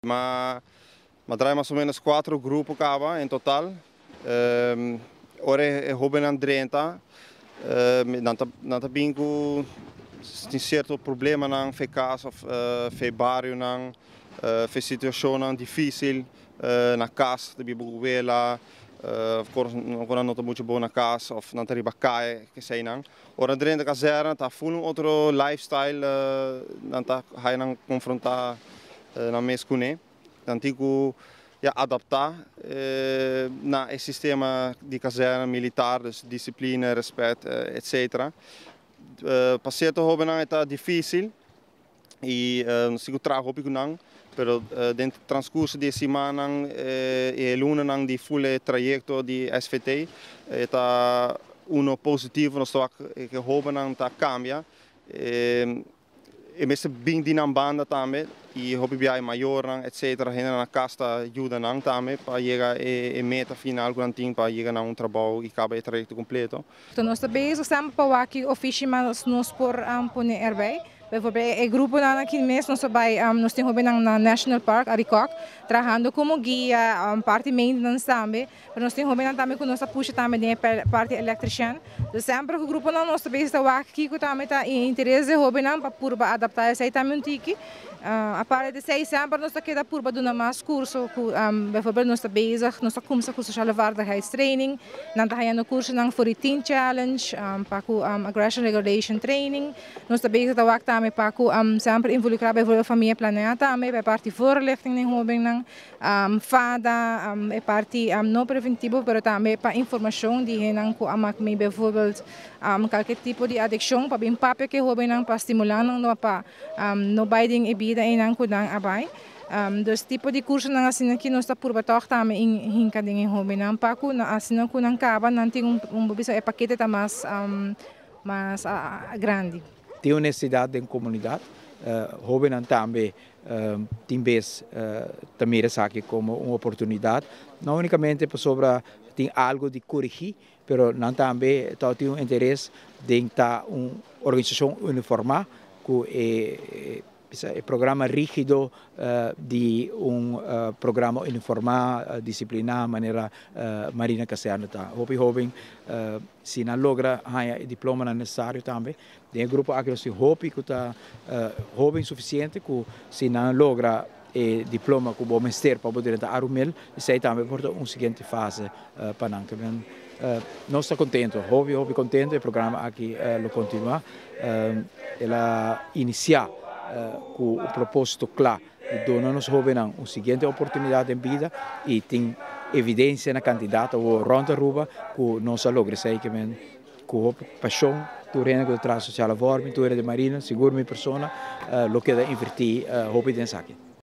M'a draai mas o menos cuatro grupo caba en total. Ora e hobennan drenta, nan ta bin cu tin cierto problemanan fe cas of fe barionan, fe situacionnan dificil na cas, ta biba cu wela, of cu nan no ta mucho bon na cas of nan ta riba caye, keseynan. Ora nan drenta kazerne ta full un otro lifestyle nan ta haya nan confronta nan mes cune. Nan tin cu ya adapta na e sistema di kazerne militar, dus disciplina, respet, etc. Pa cierto hobennan e ta dificil y nos tin cu traha hopi cu nan, pero den transcurso di e simannan y e lunanan di full e trayecto di SVT e ta uno positivo, nos ta wak cu e hobennan ta cambia. E mester bin di nan banda tambe y hopi bia e mayornan etc. Hendenan na cas ta yuda nan tambe pa yega e meta final cu nan tin pa yega na un trabou y caba e trayecto completo. Nos ta bezig semper pa wak ki ofishi mas nos por pone erbij. Bijvoorbeeld e gruponan aki mes nos ta bay, nos tin hobennan na National Park Arikok trahando como guia, parti maintenance tambe. Pero nos tin hobennan tambe cu nos ta pusha tambe den e parti electrician. Dus semper cu gruponan nos ta bezig ta wak kico tambe ta e interes di hobennan pa purba adapta esey tambe un tiki. Aparte di esey semper nos ta keda purba duna mas curso cu bijvoorbeeld nos ta bezig, nos ta cuminsa cu sociale vaardigheidstraining. Nan ta hayando cursonan for di Teen Challenge, pa cu aggression regulation training. Nos ta bezig ta wak tambe pa cu semper involucra bijvoorbeeld famia planea tambe pa e parti voorlichting den hobennan. Fada, e parti no preventivo pero tambe pa informacion di hendenan cu a mak mee bijvoorbeeld calke tipo di adiccion pa bin papia cu e hobennan pa stimula nan no pa no bay den e bida eynan cu nan a bay. Dus tipo di cursonan asina ki nos ta purba toch tambe hinca den e hobennan pa cu asina cu nan caba nan tin un bo bisa e pakete ta mas mas grandi. Tin un necesidad den comunidad, hobennan tambe tin bes ta mira esaki como un oportunidad, no unicamente pasobra tin algo di corigi, pero nan tambe ta tin un interes den ta un organisacion uniforma cu e e programa rigido di un programa uniforma, disciplina manera Marina Kazerne ta. Hopi hoben si nan logra haña e diplomanan necesario tambe. Den e grupo aki nos tin hopi ku ta hoben sufisiente ku si nan logra e diploma ku bo mester pa bo drenta Arumel, esei tambe por ta un siguiente fase pa nan. Nos ta kontento, hopi hopi kontento, e programa aki lo kontinua. El a inisiá ku un propósito kla di duna nos hobennan un siguiente oportunidat den bida i tin evidensia na kantidat awor rònt Aruba ku nos a logra esei. Ku hopi pashon, tur hende ku ta traha sociale vorming, tur hende di Marina, sigur mi persona, lo keda invertí hopi den esaki.